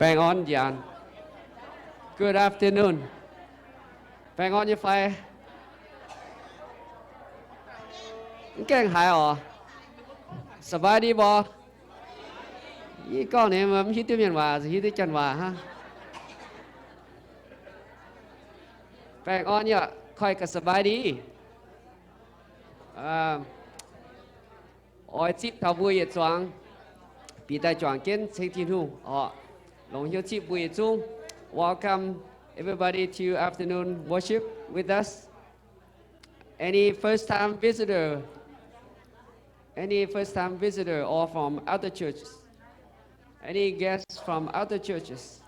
Baengh orn njianc. Good afternoon. Baengh orn nyei fai? Mv gaengh haiz oc. Sbaaih ni mbuo. Yie gorngv ninh mv hiuv duqv mienh waac, hiuv duqv janx waac hnangv. Baengh orn yaac koi gaax sbaaih ni. Oix zipv taux mbuo yietc zuangx bieqc daaih juangc jienv ceng Tin-Hungh oc. Longc hnyouv zipv mbuo yietc zungv. Welcome everybody to afternoon worship with us. Any first time visitor? Any first time visitor or from other churches? Any guests from other churches?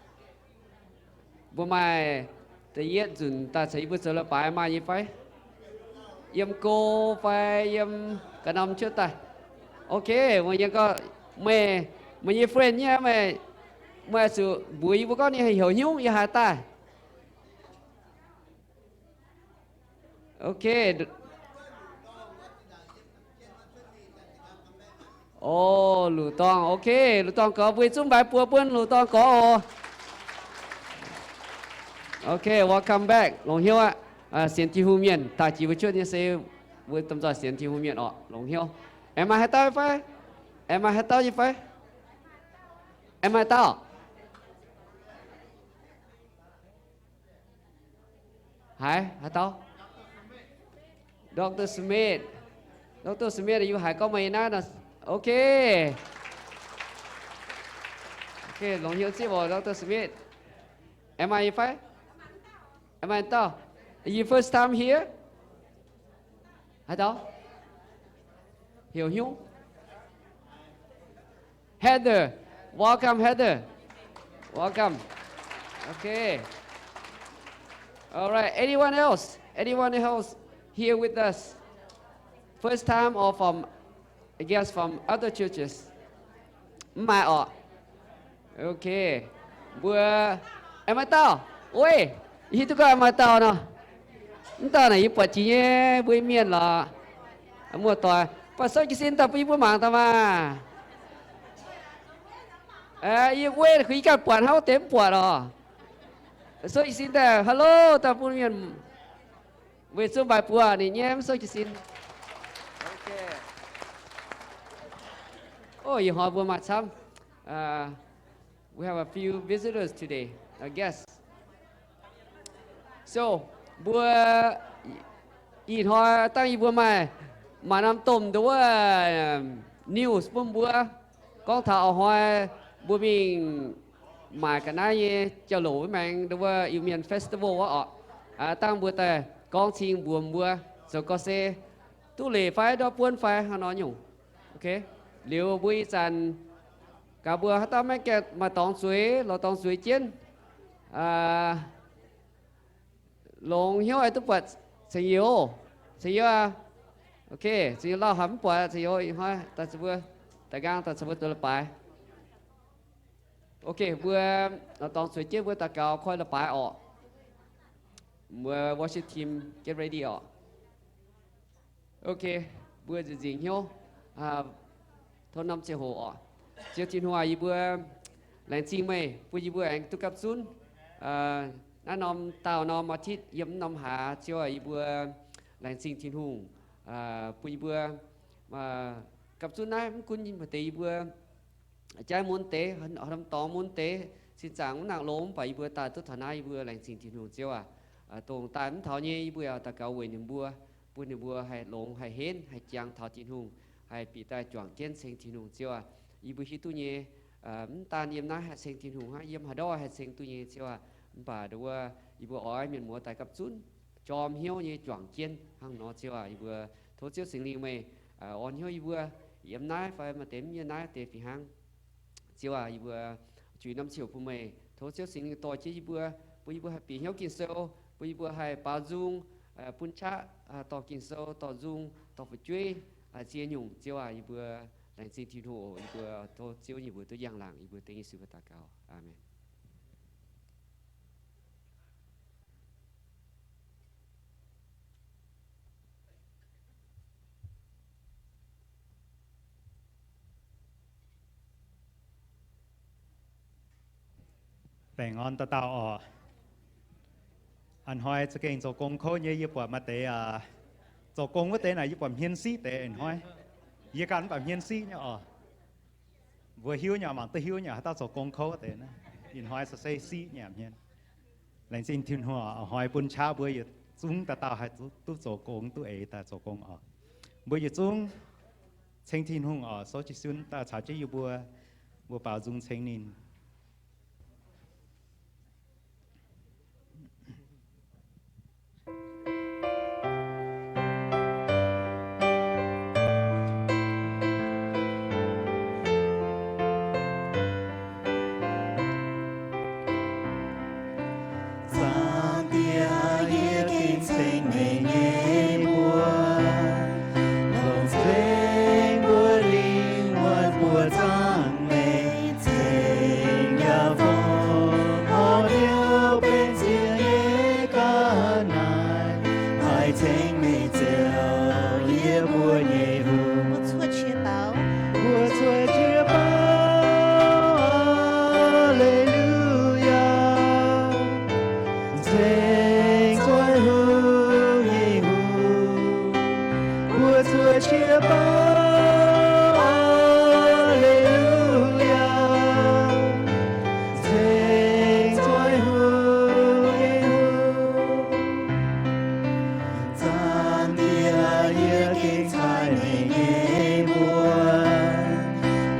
Mbuo maaih da'yietv nzunc daaih caux yie mbuo zoux leiz-baaix maaih nyei fai? Yiem go fai yiem ga'norm cuotv daaih? Ok, meih yiem gorngv meih, meih nyei friend nyei, meih, meih zuqc mbuox yie mbuo gorngv ninh heuc hnyungv yiem haaix daaih. Ok. O, Luc Dorngh. Ok, Luc Dorngh gorx, mbuo zungv mbaix buoz bun Luc Dorngh gorx oc. Ok, welcome back. Longc hnyouv aqv. Sienx Tin-Hungh mienh daaih jiex mbuo cuotv nyei se mbuo domh nzoih sienx Tin-Hungh mienh oc. Longc hnyouv. Aengx maaih haaix dauh fai? Aengx maaih haaix dauh nyei fai? Aengx maaih dauh? Haiz, haaix dauh? Doctor Smith. Doctor Smith, yie haiz gorngv meih yiem naaiv nor. Ok. Ok, longc hnyouv zipv oc, Doctor Smith. Aengx maaih nyei fai? Aengx maaih dauh? You first time here? Haaix dauh? Heuc hnyouv. Heather. Welcome, Heather. Welcome. Okay. All right. Anyone else? Anyone else here with us? First time or from, I guess, from other churches? Mv maaih orqc? Ok. Mbuo, aengx maaih dauh? Oi, hiuv duqv gorngv maaih dauh nor. Mv dauh naaic yie buatc jiex nyei, mbuo mienh lorqc. Muoz-doic, baac souv jiez sin daaih bun yie mbuo mangc daaih maah. Yie weiv kuh yie ganh buatc hnangv wuov deix mv buatc orqc. Souv jiez sin daaih, hello, daaih bun mienh weic zuqc mbaih buoz ninh nyei mv souv jiez sin. O, ih hnoi mbuo maaih camv. We have a few visitors today, a guest. So, mbuo ih hnoi dangh yie mbuo maaih, maaih norm domh nduov news bun mbuo gorngv taux ih hnoi mbuo mingh maaic ga'naaiv nyei jauv-louc wuov maengx nduov Iu-Mienh festival wuov orqc. Dangh mbuo daaih gorngv cing mbuox mbuo zoux gorx-seix duqv leiz fai ndortv buonv fai hnangv nor nyungc. Ok, liuz mbuo ih zanc gaax mbuo haaix dauh maiv gaengh maaih dorngx zueiz lorz dorngx zueiz jienv. Longx hnyouv aengx duqv buatc ceng youz, ceng youz aqv. Ok, ceng youz lauh haic mv buatc ceng youz ih hnoi daaih caux mbuo, daaih nqaang daaih caux mbuo duqv leiz-baaix. Ok, mbuo dorngx zueiz jienv mbuo daux gaux koi leiz-baaix orqc. Mbuo worship team get ready orqc. Ok, mbuo nzieqc nzingc hnyouv tov norm ziangh hoc orqc. Ziouv Tin-Hungh aac, yie mbuo laengz zingh meih bun yie mbuo aengx duqv gapv zunv naaiv norm daauh norm อาทิตย์ yiem mv norm hlaax. Ziouv aac, yie mbuo laengz zingh Tin-Hungh bun yie mbuo gapv zunv naaiv mv gunv maaih deix yie mbuo jaiv mun deix, norm dorngx mun deix, sin zaangc mv nangc longx, mv baac yie mbuo daaih duqv taux naaiv, yie mbuo laengz zingh Tin-Hungh Ziouv aac. Dongh daaih mv taux nyei yie mbuo yaac daux gaux weic ninh mbuo, bun ninh mbuo haih longx haih henv haih jangx taux Tin-Hungh, haih bieqc daaih juangc jienv ceng Tin-Hungh Ziouv aac. Yie mbuo hiuv duqv nyei, mv daan yiem naaiv haih ceng Tin-Hungh hnangv, yiem haaix ndorf haih ceng duqv nyei Ziouv aac. Mv baac nduov yie mbuo oix mienh muoz daaih gapv zunv jorm hnyouv nyei juangc jienv hnangv nor Ziouv aac. Yie mbuo tov Ziouv Singx Lingh meih orn hnyouv yie mbuo yiem naaiv fai maaih deix mv yiem naaiv deix fih hnangv. Ziouv aac, yie mbuo juix norm ziouc bun meih. Tov Ziouv Singx Lingh dorh jienv yie mbuo, bun yie mbuo haih bieqc hnyouv Ging-Sou, bun yie mbuo haih baaux nzung, bun qaqv dorh Ging-Sou, dorh nzung, dorh fu'jueiv, ziex nyungc. Ziouv aac, yie mbuo laengz zingh Tin-Hungh oc. Yie mbuo tov Ziouv nyei mbuox duqv njang-laangc. Yie mbuo dengv Yesu daux gaux. Aamen. Baengh orn dauh dauh oc. A'hnoi za'gengh zoux gong kouv nyei, yie buatc maaih deix zoux gong wuov deix naaic, yie buatc hmien siqv deix a'hnoi. Yie ganh mv baac hmien siqv nyei oc. Mbuo hiuv nyei, mangc duqv hiuv nyei, haaix dauh zoux gong kouv deix naaiv. Ih hnoi se siqv nyei hmien. Laengz zingh Tin-Hungh oc, a'hnoi bun qaqv mbuo yietc zungv dauh dauh haih duqv zoux gong, duqv eix daaih zoux gong oc. Mbuo yietc zungv ceng Tin-Hungh oc, souv jiez sin daaih caux jienv yie mbuo, mbuo baaux nzung ceng ninh. Zaangc Diex, yie gengh ceng meih nyei mbuox, longc nzengc mbuo lingh wuonh buoz zaangc meih, ceng yaac fongc orn hnyouv benx ziex nyei ga'naaiv, haih ceng meih Ziouv, yie mbuo nyei Hungh. Mbuo cuotv qiex baav, Aa^le^lu^yaa. Ceng Ziouv Hungh nyei Hungh, mbuo cuotv qiex baav, Aa^le^lu^yaa. Ceng Ziouv Hungh nyei Hungh. Zaangc Diex, yie gengh ceng meih nyei mbuox,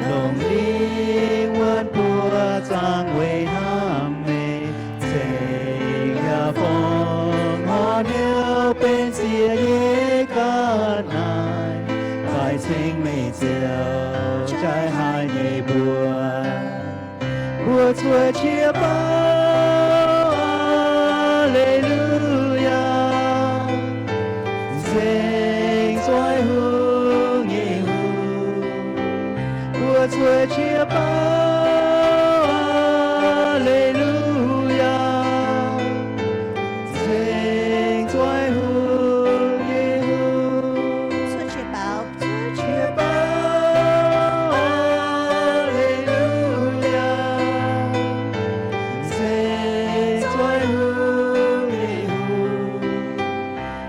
longc lingh wuonh buoz zaangc weic hnamv meih, ceng yaac fongc orn hnyouv benx ziex nyei ga'naaiv, haih ceng meih Ziouv jaaix haic nyei mbuox. Mbuo cuotv qiex baav, Aa^le^lu^yaa. Ceng Ziouv Hungh nyei Hungh, mbuo cuotv qiex baav, Aa^le^lu^yaa. Ceng Ziouv Hungh nyei Hungh, cuotv qiex baav, Aa^le^lu^yaa. Ceng Ziouv Hungh nyei Hungh,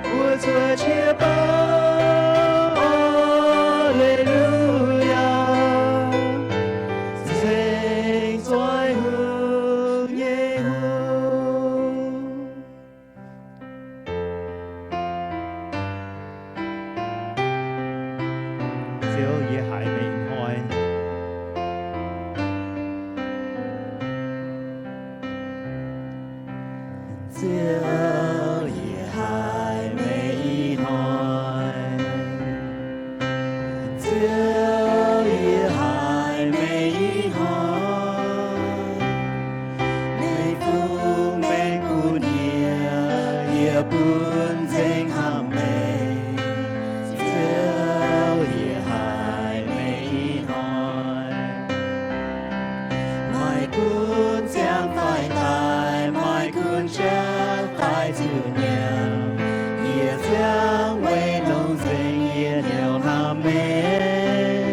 mbuo cuotv qiex baav, Aa^le^lu^yaa. Ceng Ziouv Hungh nyei Hungh. Ziouv, yie haiz meih hnoi. Ziouv, yie haiz meih ih hnoi. Ziouv, yie haiz meih ih hnoi. Meih fungx maengx bun yie, yie bun nzengc hnamv meih. Ziouv, yie haiz meih ih hnoi. Maaih gunv ziangh fai daaih, maaih gunv jaav fai zuqc nyanc, yie ziangh weic longc nzengc yie hnyouv hnamv meih.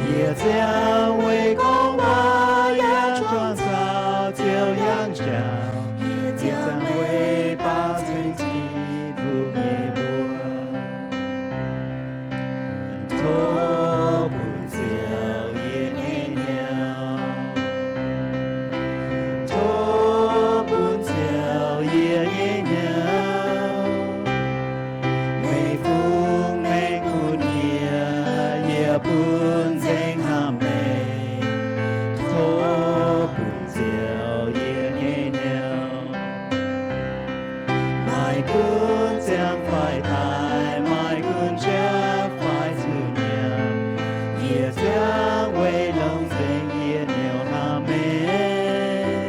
Yie ziangh weic gorngv waac yaac juangc caux Ziouv yangh jauv. Yie ziangh weic baaux ceng Tin-Hungh nyei mbuox. Tov bun Ziouv yie nyei hnyouv. Tov bun Ziouv yie nyei hnyouv. Meih fungx maengx bun yie, yie bun nzengc hnamv meih. Tov bun Ziouv yie nyei hnyouv. Maaih gunv ziangh fai daaih, maaih gunv jaav fai zuqc nyanc, yie ziangh weic longc nzengc yie hnyouv hnamv meih.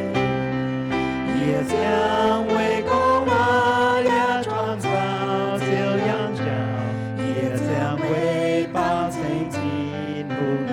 Yie ziangh weic gorngv waac yaac juangc caux Ziouv yangh jauv. Yie ziangh weic baaux ceng Tin-Hungh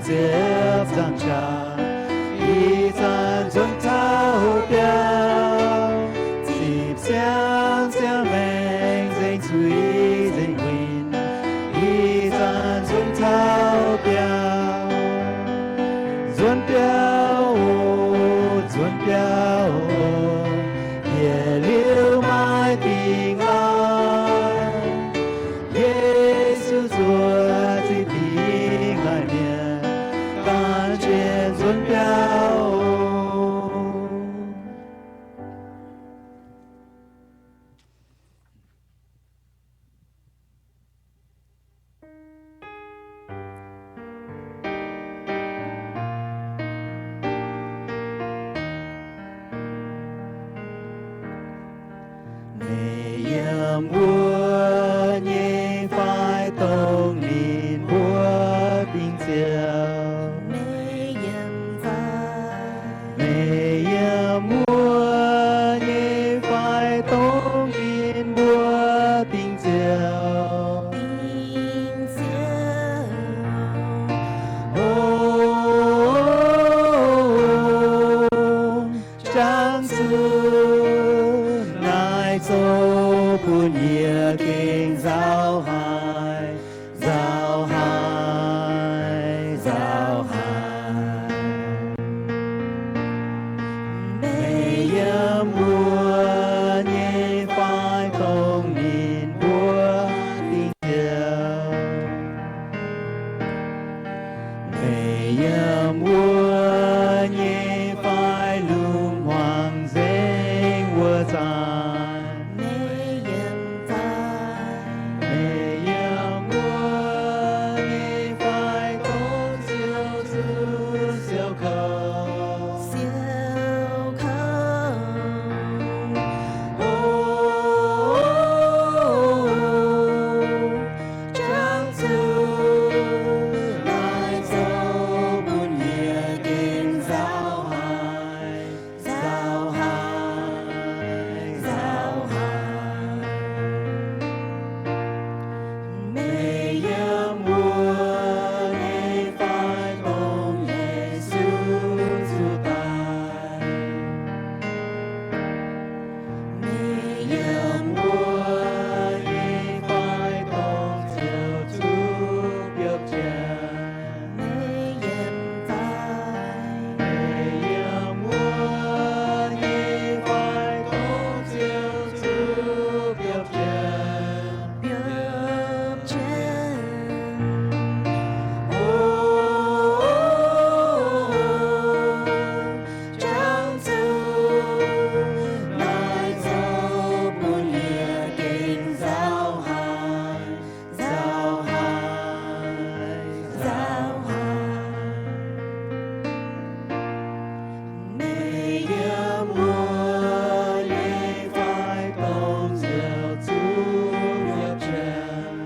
ziepc nzaangc qaqv, ih zanc nzuonx taux biauv, zipv siang-ziangh maengh nzengc zuiz nzengc huin, ih zanc nzuonx taux biauv. Nzuonx biauv oc, nzuonx biauv oc, yietc liuz maaih dingh laaih. Yesu zuov zinh dingh laaih mienh, gan jienv nzuonx biauv oc. Meih yiem wuov nyei fai dongh ninh mbuo dingc ziouc? Meih yiem wuov nyei fai dongh ninh mbuo dingc ziouc? O, jangx zuqc naaiv zoux bun yie gengh nzauh haic, nzauh haic, nzauh haic. Meih yiem wuov nyei fai dongh ninh mbuo dingc ziouc? Meih yiem wuov nyei fai lungh hmuangx nzengc wuov zanc? Meih yiem wuov nyei fai dongh Ziouv zuqc siou kouv? O, jangx zuqc naaiv zoux bun yie gengh nzauh haic, nzauh haic, nzauh haic. Meih yiem wuov nyei fai dongh Yesu zuqc daic? Meih yiem wuov nyei fai dongh Ziouv zuqc biopv jienv? Meih yiem wuov nyei fai dongh Ziouv zuqc biopv jienv? Biopv jienv. O, jangx zuqc naaiv zoux bun yie gengh nzauh haic, nzauh haic, nzauh haic. Meih yiem wuov nyei fai dongh Ziouv zuqc biopv jienv?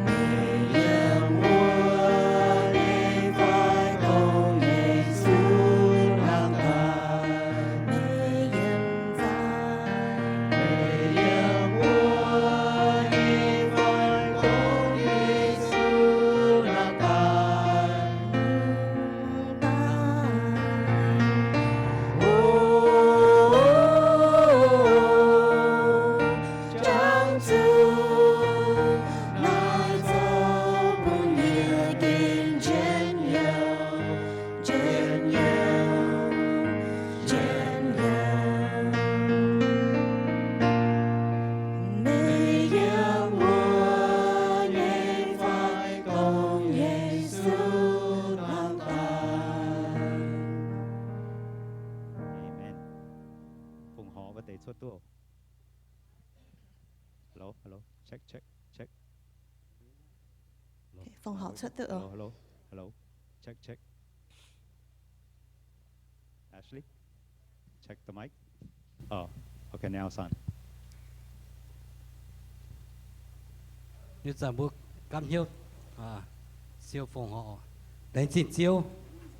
Meih yiem wuov nyei fai dongh Yesu nangh daaih? Meih yiem wuov nyei fai dongh Yesu nangh daaih? O, jangx zuqc naaiv zoux bun yie gengh njien-youh, njien-youh, njien-youh. Meih yiem wuov nyei fai dongh Yesu nangh daaih? Amen. Fongc horc wuov deix cuotv duqv. Hello, hello, check, check, check. Fongc horc cuotv duqv. Hello, hello, hello, check, check. Ashley, check the mic. Oh, okay, now it's on. Ih zanc mbuo gapv hnyouv siou fongc horc. Laengz zingh Ziouv,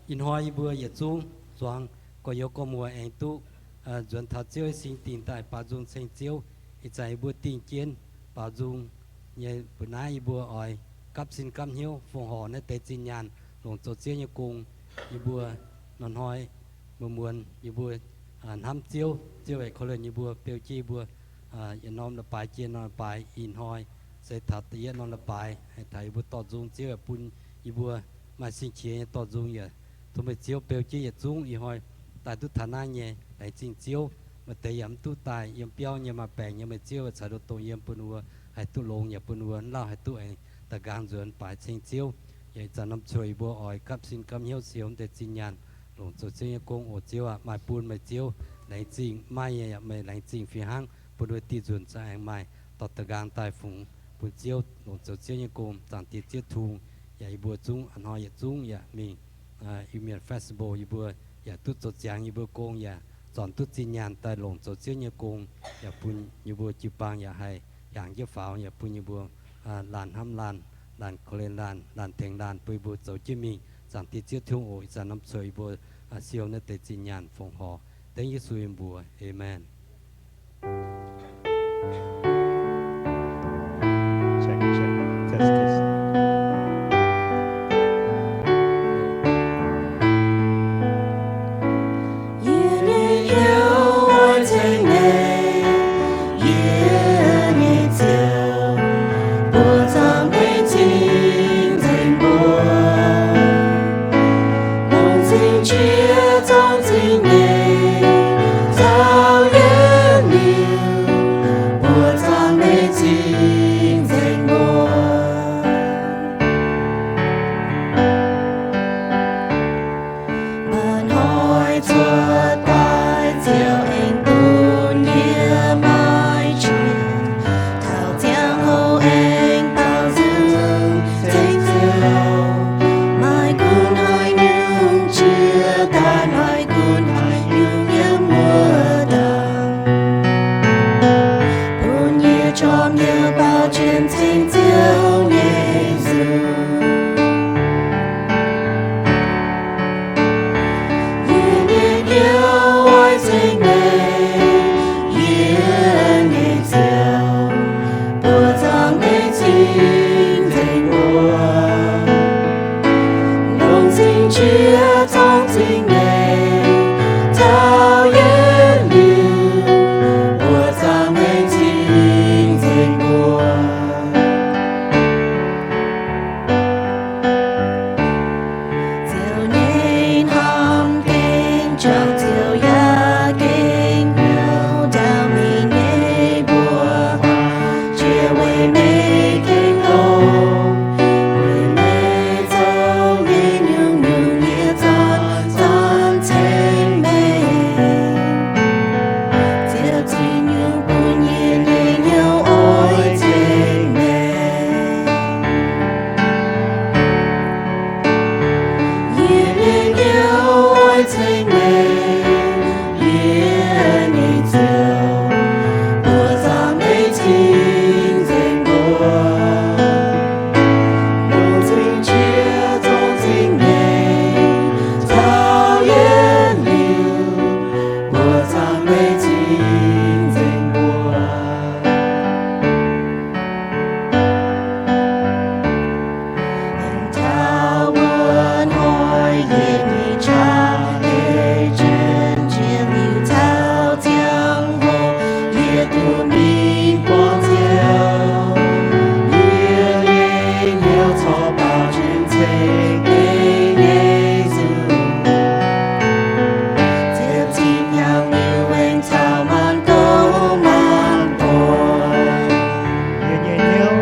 ih hnoi yie mbuo yietc zungv zuangx gorx-youz gorx-muoz aengx duqv nzuonx taux Ziouv nyei singx dingh daaih baaux nzung ceng Ziouv. Ih zanc yie mbuo dingh jienv baaux nzung nyei mbu'naaiv yie mbuo oix gapv sin gapv hnyouv fongc horc naaiv deix zinh nyaanh longc zoux Ziouv nyei gong. Yie mbuo hnoi-hnoi muonz-muonz yie mbuo hnamv Ziouv, Ziouv aengx korv-lienh yie mbuo, beu jienv yie mbuo yietc norm leiz-baaix jiex norm leiz-baaix. Ih hnoi se taux da'yietv norm leiz-baaix, haih taux yie mbuo dorh nzung. Ziouv yaac bun yie mbuo maaih sing-qiex nyei dorh nzung yaac tov meih Ziouv beu jienv yietc zungv ih hnoi daaih duqv taux naaiv nyei. Laengz zingh Ziouv. Maaih deix yaac mv duqv daaih, yiem biauv nyei, maaih baengc nyei, meih Ziouv caux nduov dongh yiem, bun wuov haih duqv longx, yaac bun wuov lauh haih duqv aengx da'nqaang nzuonx baaix ceng Ziouv. Yaac ih zanc norm cueiv yie mbuo oix gapv sin gapv hnyouv siou naaiv deix zinh nyaanh longc zoux Ziouv nyei gong oc. Ziouv aac, maaih bun meih Ziouv laengz zingh, maiv maaih nyei yaac meih laengz zingh fih hnangv, bun wuov diuh nzunc za'gengh maaih dorh da'nqaang daaih fungx bun Ziouv longc zoux Ziouv nyei gong. Zaangc Diex Ziouv Tin-Hungh, yaac yie mbuo zungv a'hnoi yietc zungv yaac mingh Iu Mien Festival yie mbuo yaac duqv zoux ziangx yie mbuo gong, yaac zornc duqv zinh nyaanh daaih longc zoux Ziouv nyei gong, yaac bun yie mbuo jiu-baang yaac haih hiaangx jienv faaux, yaac bun yie mbuo laanh hnamv laanh, laanh korv-lienh laanh, laanh tengx laanh, bun yie mbuo zoux jienv mingh. Zaangc Diex Ziouv Tin-Hungh oc, ih zanc norm cueiv yie mbuo siou naaiv deix zinh nyaanh fongc horc dengv Yesu nyei mbuox. Aamen. Yie nyei Ziouv, yie nyei Ziouv, buoqc zaangc meih cing-nzengc mbuo, longc cing-nzengc qiex zorngv zingh nyeic caux yietc liuz, buoqc zaangc meih cing-nzengc mbuo. Mba'hnoi cuotv daaih Ziouv aengx bun yie maaih qiex, taux ziangh hoc aengx baaux nzung ceng Ziouv. Maaih gunv haaix nyungc qiex daaih, maaih gunv haaix nyungc yiem wuov dauh, bun yie jorm yie baaux jienv ceng Ziouv nyei nzung. Yie nyei Ziouv, oix ceng meih, yie nyei Ziouv, buoqc zaangc meih cing-nzengc mbuo, longc cing-nzengc qiex zorngv zingh nyeic caux yietc liuz, buoqc zaangc meih cing-nzengc mbuo. Ziouv nyei hnamv gengh jauv, Ziouv yaac gengh hnyouv, ndau mingh nyei mbuox jiex weic meih gengh longx. Weic meih zoux nyei nyungc-nyungc yie zanc-zanc ceng meih. Ziouv Tin-Hungh bun yie nyei hnyouv oix ceng meih. Yie nyei Ziouv, oix ceng meih, yie nyei Ziouv, buoqc zaangc meih cing-nzengc mbuo, longc cing-nzengc qiex zorngv zingh nyeic caux yietc liuz, buoqc zaangc meih cing-nzengc mbuo. Aengx taux wuov hnoi yie nyei qaqv ei jienv jiex liuz caux ziangh hoc, yie duqv mingh buangh Ziouv. Yie nyei hnyouv corc baaux jienv ceng meih nyei nzung. Ziouv zinh hnyangx liuz aengx caux maanc gouv maanc doic. Yie nyei hnyouv,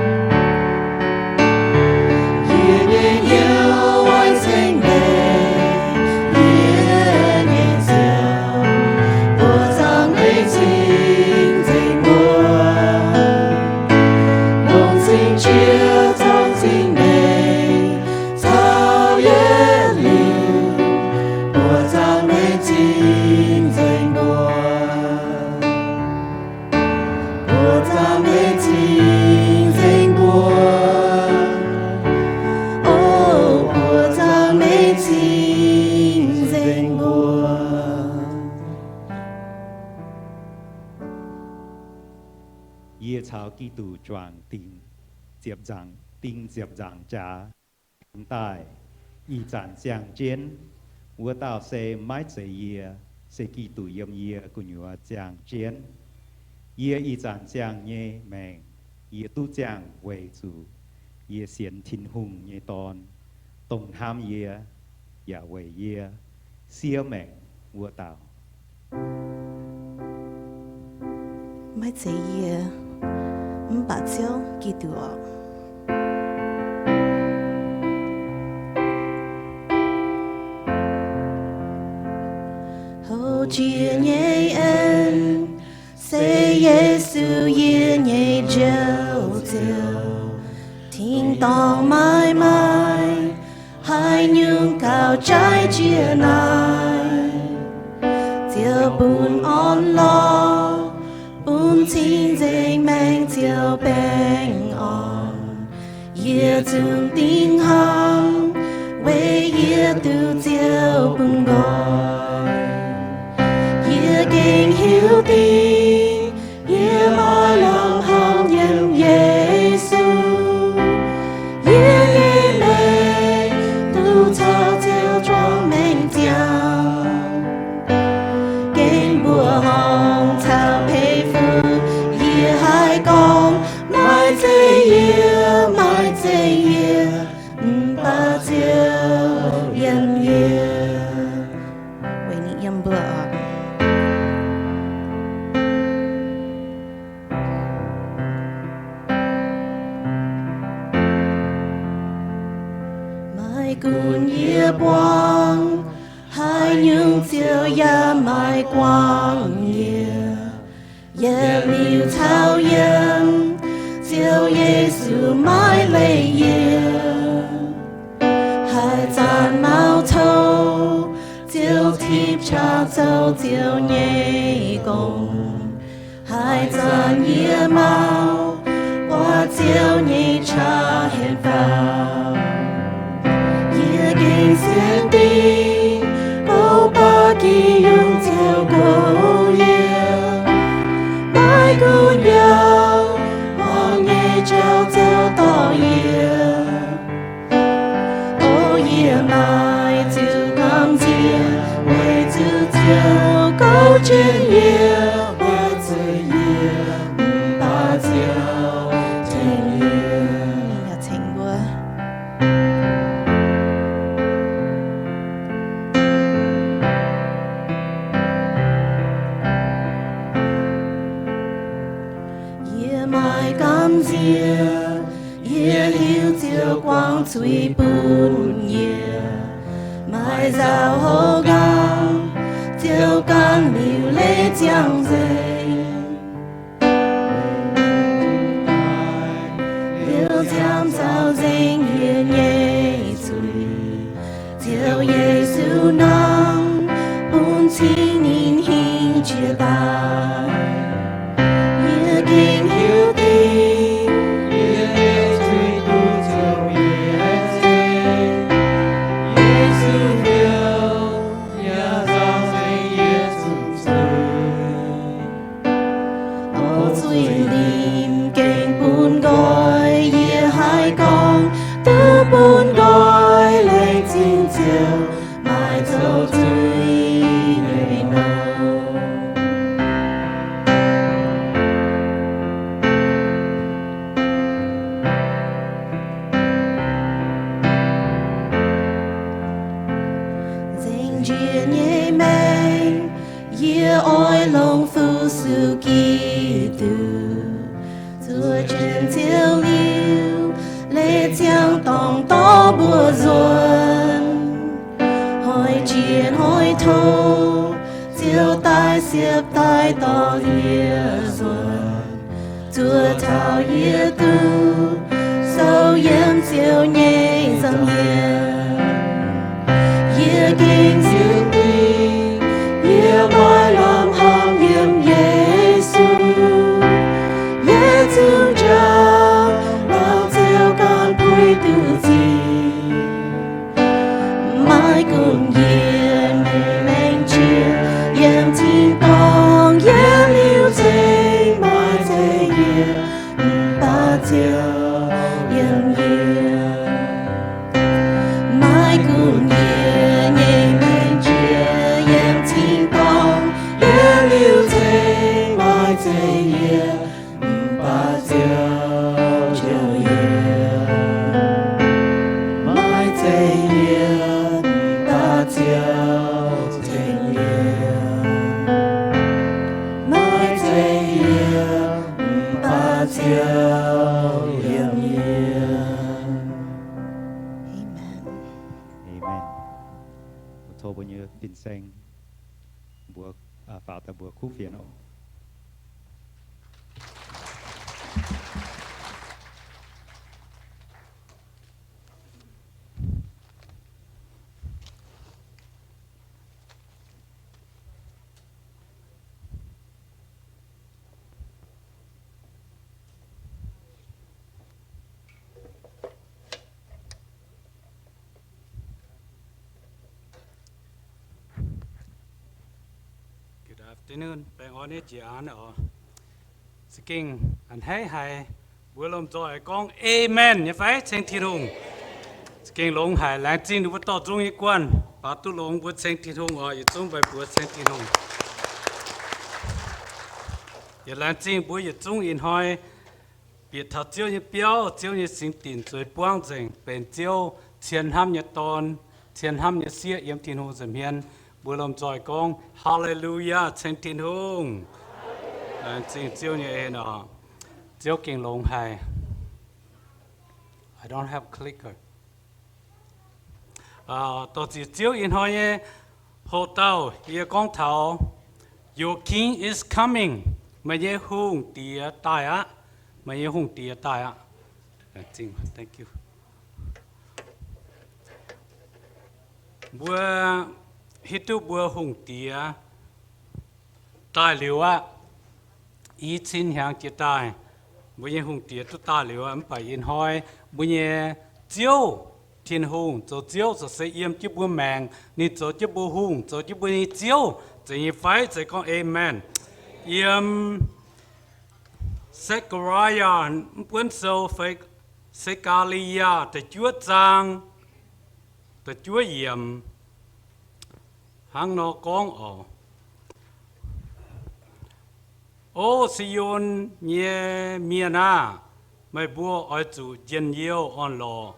yie nyei hnyouv oix ceng meih, yie nyei Ziouv, buoqc zaangc meih cing-nzengc mbuo, longc cing-nzengc qiex zorngv zingh nyeic caux yietc liuz, buoqc zaangc meih cing-nzengc mbuo. Buoqc zaangc meih cing-nzengc mbuo. O, buoqc zaangc meih cing-nzengc mbuo. Yie caux Giduc juangc dingc ziepc nzaangc. ding ziepc nzaangc jaax daaih, ih zanc ziangh jienv. Wuov dauh se maiv zeiz yie, se Giduc yiem yie gu'nyuoz ziangh jienv. Yie ih zanc ziangh nyei maengc, yie duqv ziangh weic zuqc yie sienx Tin-Hungh nyei Dorn, dongh hnamv yie yaac weic yie siev maengc wuov dauh. Maiv zeiz yie, mv baac Ziouv Giduc. Houv jiex nyei en, se Yesu yie nyei Njoux Ziouv. Tin-dorngh maiv maaih haaix nyungc gauh jaiv jiex naaiv. Ziouv bun orn-lorqc, bun cing-nzengc maengc Ziouv baengh orn. Yie zungv dingc hnangv, weic yie duqv Ziouv bun nqoi. Yie gengh hiuv dingc, yie maaih lamh hnamv yiem Yesu. Yie nyei maengc duqv caux Ziouv juangc maengc ziangh. Gengh mbuoqc horngh caux peix fuqv, yie haih gorngv, maiv zeiz yie, maiv zeiz yie, mv baac Ziouv yiem yie. Weic ninh yiem mbuo oc. Maiv gunv yie buangv haaix nyungc, Ziouv yaac maiv guangc yie. Yietc liuz caux yiem, Ziouv Yesu maiv leih yie. Haaix zanc maux cou, Ziouv tipv qaqv zoux Ziouv nyei gong. Haaix zanc yie maux buatc Ziouv nyei qaqv henv faaux, yie gengh sienx dingc, gorngv baac gih yungz Ziouv goux yie. Maiv gunv yaac hmuangx nyei jauv Ziouv dorh yie. O yie maaih ziouc gamh nziex, weic zuqc Ziouv goux jienv yie. Maiv zeiz yie, mv baac Ziouv tengx yie. Ninh yaac tengx mbuo. Yie maaih gamh nziex, yie hiuv Ziouv guangc zuiz bun yie. Maaih nzauh houv nqaang, Ziouv ganh liuz leiz ziangh nzengc. Liuz ziangh nzauh nzengc yie nyei zuiz. Ziouv Yesu nangh, bun cing ninh hingh jiex daaih. Yie gengh hiuv dingc, yie nyei zuiz duqv Ziouv mietc seix. Yesu hnyouv yaac nzauh nzengc yie nyei zuiz. O zuiz-limc gengh bun nqoi, yie haih gorngv, duqv bun nqoi laengz zingh Ziouv maaih zoux zuiz nyei nouh. Nzengc njiec nyei maengc, yie oix longc Fuqv-Suqv Giduc. Zuov jienv Ziouv liuz, leiz ziangh dorngx dorh mbuo nzuonx. Hnoi jiex hnoi tov, Ziouv daaih siepv daaih dorh yie nzuonx. Zuov taux yie duqv sou yiem Ziouv nyei nza'hmien. Yie gengh sienx dingc, yie maaih lamh hnamv yiem Yesu. Yie zungv njang, lorz Ziouv ganh puix duqv zic. Maiv gunv yie maengc jiex yiem tin-dorngh yietc liuz nzengc, maiv zeiz yie, mv baac Ziouv yiem yie. mbuo nyei fin-saeng, mbuo, aa, faaux daaih mbuo kuv fienx oc. Good afternoon. Baengh orn nyei jiex aanx oc. Za'gengh a'hneiv haic, mbuo lomh nzoih gorngv amen nyei fai? Ceng Tin-Hungh. Za'gengh longx haic, laengz zingh ninh mbuo dorh nzung nyei guanh, baac duqv longx mbuo ceng Tin-Hungh oc. Yietc zungv mbuo ceng Tin-Hungh. Yaac laengz zingh mbuo yietc zungv ih hnoi bieqc taux Ziouv nyei biauv, Ziouv nyei singx dinc zueiz buangv nzengc, benx Ziouv cien hnamv nyei dorn, cien hnamv nyei sieqv yiem Tin-Hungh nza'hmien. Mbuo lomh nzoih gorngv, Haleluyaa, ceng Tin-Hungh. Laengz zingh Ziouv nyei en oc. Ziouv gengh longx haic. I don't have clicker. Dorh ziec Ziouv ih hnoi nyei hoc-dauh yie gorngv taux, Your king is coming. Meih nyei hungh diex daaih aqv. Meih nyei hungh diex daaih aqv. Thank you. Mbuo hiuv duqv mbuo hungh diex daaih liuz aqv. I cin hnyangx jiex daaih, mbuo nyei hungh diex duqv daaih liuz aqv. Mv baac ih hnoi mbuo nyei Ziouv, Tin-Hungh zoux Ziouv, zoux se yiem jienv mbuo maengc. Ninh zoux jienv mbuo hungh, zoux jienv mbuo nyei Ziouv. Zeiz nyei fai? Zeiz gorngv amen. Yiem Sekaariyaa, mv buonv sou fai Sekaariyaa da'juov zaang, da'juov yiemc, hnangv nor gorngv oc, O Si^on nyei mienh aah! Meih mbuo oix zuqc njien-youh orn-lorqc.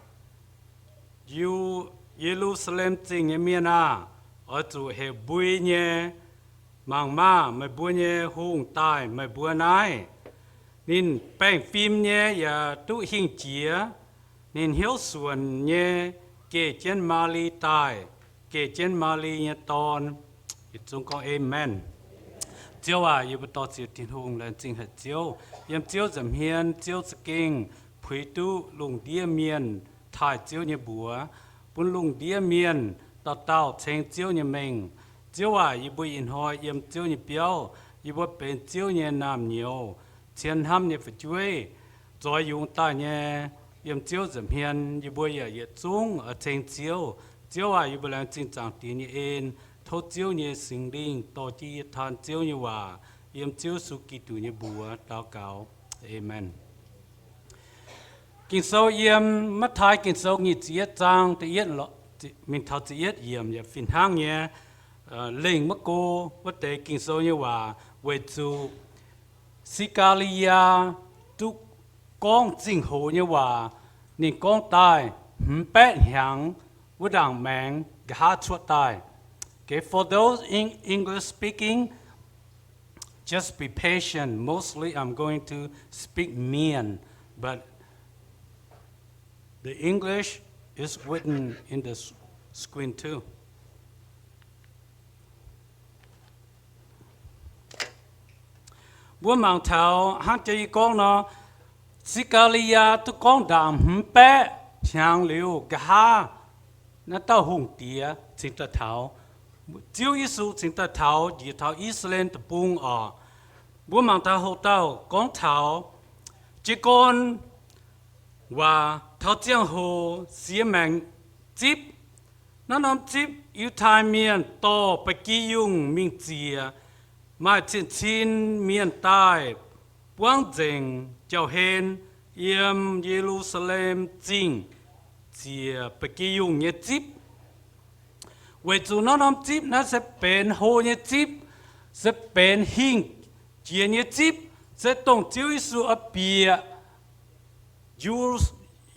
Ye^lu^saa^lem Zingh nyei mienh aah! Oix zuqc heuc mbui nyei. Mangc maah! Meih mbuo nyei hungh daaih meih mbuo naaiv. Ninh baengh fim nyei yaac duqv hingh jiex. Ninh hnyouv suonc nyei geh jienv Maa^li daaih, geh jienv Maa^li nyei dorn. Yietc zungv gorngv amen. Ziouv aac, yie mbuo dor-ziec Tin-Hungh, laengz zingh haic Ziouv. Yiem Ziouv nza'hmien, Ziouv za'gengh puix duqv lungh ndiev mienh taaih Ziouv nyei mbuox, bun lungh ndiev mienh dauh dauh ceng Ziouv nyei mengh. Ziouv aac, yie mbuo ih hnoi yiem Ziouv nyei biauv, yie mbuo benx Ziouv nyei naamh nyouz, cien hnamv nyei fu'jueiv, zoix yungz daaih nyei. Yiem Ziouv nza'hmien yie mbuo yaac yietc zungv oix ceng Ziouv. Ziouv aac, yie mbuo laengz zingh Zaangc Diex nyei en. Tov Ziouv nyei Singx Lingh dorh jienv yie taan Ziouv nyei waac. Yiem Ziouv Yesu Giduc nyei mbuox daux gaux. Amen. Ging-Sou yiem Matv^taai Ging-Sou nyic ziepc yietv zaang, mingh taux ziepc yietv yiemc yaac fih hnangv nyei, lengh maiv go wuov deix Ging-Sou nyei waac, weic zuqc Se^kaa^li^yaa duqv gorngv zingh hoc nyei waac. Ninh gorngv daaih hmz baeqv hnyangx wuov ndaangc maengx nqa'haav cuotv daaih. Okay, for those in English speaking, just be patient. Mostly I'm going to speak Mien, but the English is written in the s-, screen too. Mbuo mangc taux hnangv jiex yie gorngv nor, Se^kaa^li^yaa duqv gorngv ndaangc hmz baeqv hnyangx liuz nqa'haav, naaiv dauh hungh diex cingx daaih taux, Ziouv Yesu cingx daaih taux njiec taux I^saa^laa^en Deic-Bung oc. Mbuo mangc taux hoc dauh gorngv taux jiez gorn waac taux ziangh hoc siex maengc zipv. Naaiv norm zipv Yiutai Mienh dorh ba'gi yungh mingh ziec, maaih cien-cin mienh daaih buangv nzengc jauv-hlen yiem Ye^lu^saa^lem Zingh ziec ba'gi yungh nyei zipv. Weic zuqc naaiv norm zipv naaiv se benx hlo nyei zipv, se benx hingh jiex nyei zipv, se dongh Ziouv Yesu oix bieqc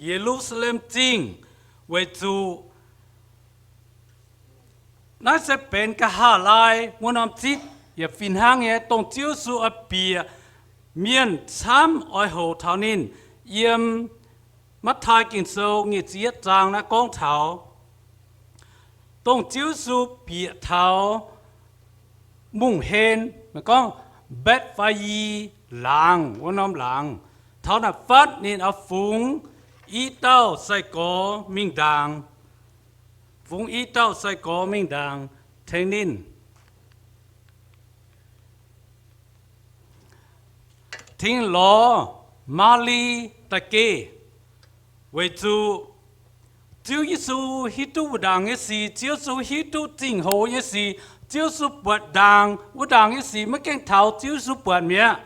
Ye^lu^saa^lem Zingh. Weic zuqc naaiv se benx nqa'haav laai wuov norm zipv, yaac fih hnangv nyei, dongh Ziouv Yesu oix bieqc mienh camv oix hoc taux ninh. Yiem Matv^taai Ging-Sou nyic ziepc yietv zaang naaiv gorngv taux dongh Ziouv Yesu bieqc taux mungh hlen, gorngv Betc^faa^yi Laangz wuov norm laangz. Taux naaic fatv ninh oix fungx i dauh sai-gorx mingh ndaangc, fungx i dauh sai-gorx mingh ndaangc tengx ninh tengx lorz Maa^li da'geh, weic zuqc Ziouv Yesu hiuv duqv wuov ndaangc nyei sic, Ziouv Yesu hiuv duqv zingh hoz nyei sic, Ziouv Yesu buatc ndaangc wuov ndaangc nyei sic maiv gaengh taux Ziouv Yesu buatc mi'aqv,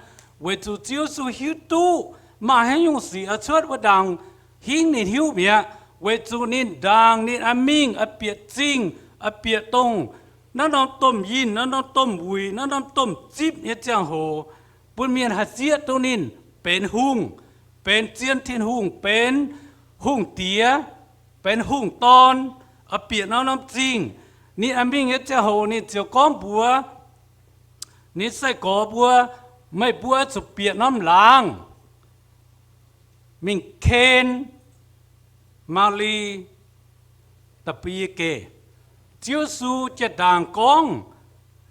weic zuqc Ziouv Yesu hiuv duqv maaih haaix nyungc sic oix cuotv wuov ndaangc hingv ninh hiuv mi'aqv, weic zuqc ninh ndaangc ninh oix mingh oix bieqc zingh, oix bieqc dongh naaiv norm domh yinh, naaiv norm domh wuic, naaiv norm domh zipv nyei ziangh hoc, bun mienh haih zieqv duqv ninh benx hungh, benx zien Tin-Hungh, benx hungh diex, benx hungh dorn, oix bieqc naaiv norm zingh. Ninh oix mingh nyei ziangh hoc ninh ziouc gorngv mbuox ninh sai-gorx mbuo, meih mbuo zuqc bieqc norm laangz mingh ken Maa^li da'bie geh. Ziouv Yesu jaa-ndaangc gorngv